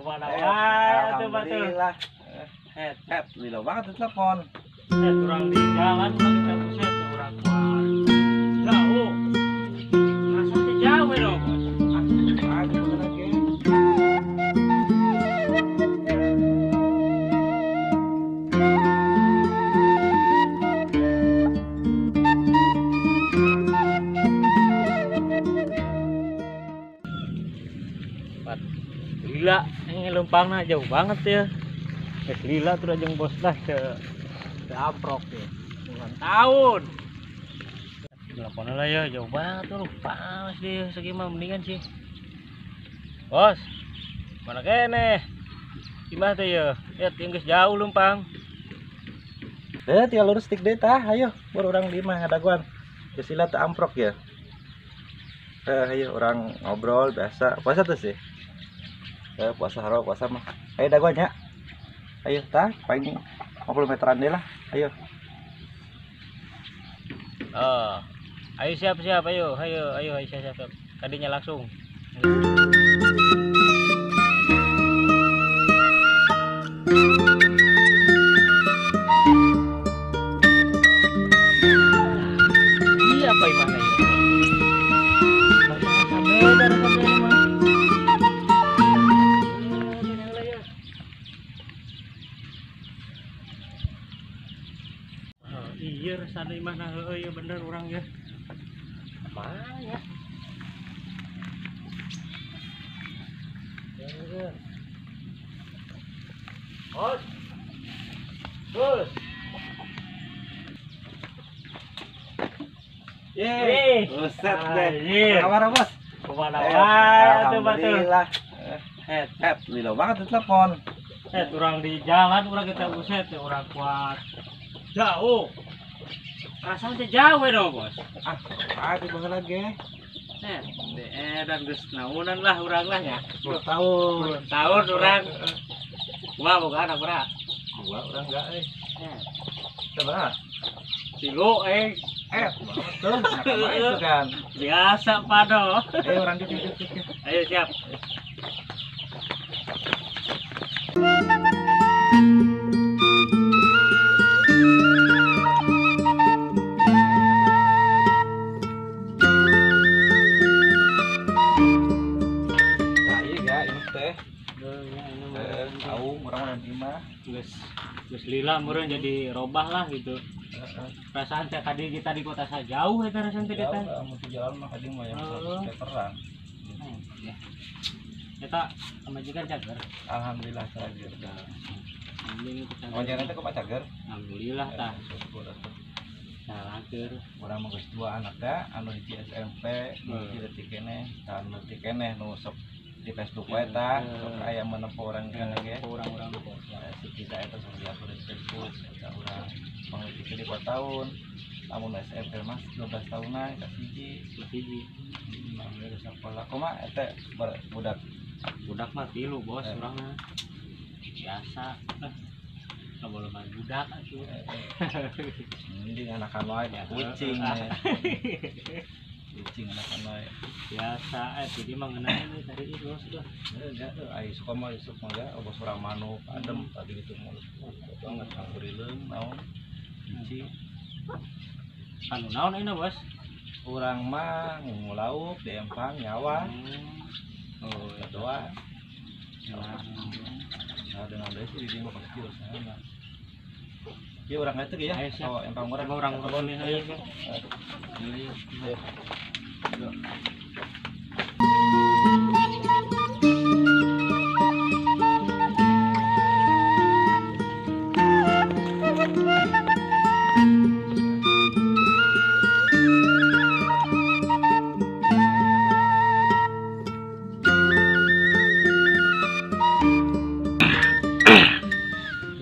Kemana wae atuh batur. Alhamdulillah. Lila banget telepon. Urang di jalan urang kita buset urang keluar. Jauh. Masa teh jauh we dong, Bos. Aduh, bener ge. Lila, ini lempangna jauh banget ya. Geus lila tuh jeung bos lah teu amprok ya. Puluhan tahun. Telepon lah ya, jauh banget tuh. Pas dia segi mah mendingan sih. Bos, mana keneh? Imah teh ya. Ya geus jauh lempang. Tinggal lurus tik deh tah, ayo. Baru urang di imah ngadaguan. Geus lila teu amprok ya. Ayo urang ngobrol biasa. Puasa tuh sih. Puasa haro puasa mah. Ayo dagoan nya. Ayo tah, paling 50 meteran deh lah. Ayo. Oh. Ayo siap-siap, ayo, ayo, ayo, ayo siap-siap. Kadinya langsung. Iya apa imahna ieu? Beda rasanya mah. Iya rasana imahna heueuh ieu bener urang ya. Mana ya? Bos. Bos. Yeay, buset deh. Kabar bos? Kemana wae atuh batur. Alhamdulillah. Lila banget telepon. Urang di jalan urang kita buset urang kuat. Jauh. Rasanya teh jauh we dong, Bos. Ah, aduh lagi. Dan geus naunan lah urang lah ya. 10 tahun. Tahun urang. Kumaha boga anak urang? Dua urang enggak euy. Coba. Tilu eh. Tuh, itu kan. Biasa pado. Ayo urang diuk. Ayo siap. Nah, iya ga ini teh. Tahu urang mah di imah. Geus lila meureun jadi robah lah gitu. Perasaan teh tadi kita di kota saya jauh eta rasaan teh kita. Jauh, mun jalan mah kadi mah yang 100 meteran. Ya. Eta pamajikan cager. Alhamdulillah cager. Alhamdulillah. Wajan teh kumaha cager? Alhamdulillah tah. Nah, lager. Urang mah geus dua anak teh, anu hiji SMP, nu hiji leutik keneh, anu leutik keneh nu sok di Facebook wae tah, sok aya menempo urang keneh ge. Urang-urang Si kita eta sok diatur di Facebook, eta urang pangleutik di 4 tahun. Lamun SMP mah 12 tahunan ka hiji. Hiji. Alhamdulillah sakola. Kumaha eta budak? Budak mah tilu bos urang mah. Biasa. Nggak boleh main budak atuh. Mending anakan wae kucing. Kucing anakan wae. Biasa jadi mah ngeunah ini tadi itu bos udah. Enggak tuh ai suka mah isuk mah ya bos urang manuk adem tadi gitu mulut. Banget ngurileung naon. Hiji. Anu naon ayeuna bos? Urang mah ngungu lauk di empang nyawa. Oh, ya doa. Nah, dengan ada sih di mah pasti sana. Ya urang itu ya. Oh, empang urang urang urang ayo. Ayo.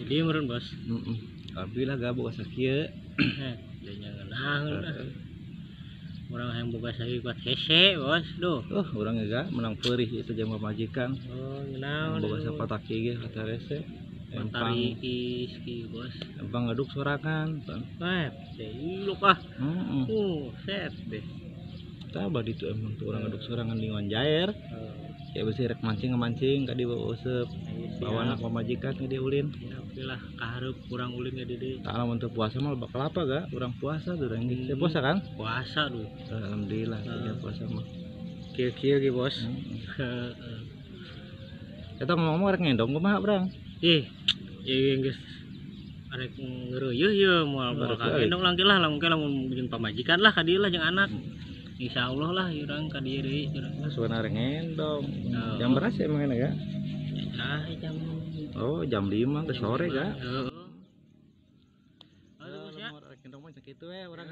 Jadi meureun bos. Alhamdulillah gak boga sakieu. Nya ngeunaheun. Urang hayang boga sakieu kuat hese bos duh. Urang ge menang peurih itu jeung pamajikan. Oh, ngeunaheun. Boga sapatak ge kata rese. Empang iski bos. Empang ngaduk sorangan. Deui ah. Set deh. Tah badi tuh emang tuh urang ngaduk sorangan di Ngonjair. Ya bisi rek mancing mancing ka dieu useup. Bawa anak pamajikan ka dieu ulin. Ya oke lah, kahareup kurang ulin ka dieu. Tah lamun teu puasa mah loba kelapa ga, urang puasa tuh urang ge. Puasa kan? Puasa duh. Alhamdulillah ya puasa mah. Kieu-kieu ge, Bos. Eta ngomong-ngomong rek ngendong kumaha, Brang? Ih, ieu geus arek ngeureuyeun ye moal moal ka gendong langke lah, lamun ke lamun jeung pamajikan lah ka dieu lah jeung anak. Insyaallah lah urang ka dieu deui urang. Sugan arek ngendong. Jam berapa sih emang enak ya? Ah, jam. Oh, jam 5 ke sore ga? Heeh. Aduh, ya. Rek ngendong mah sakitu we urang.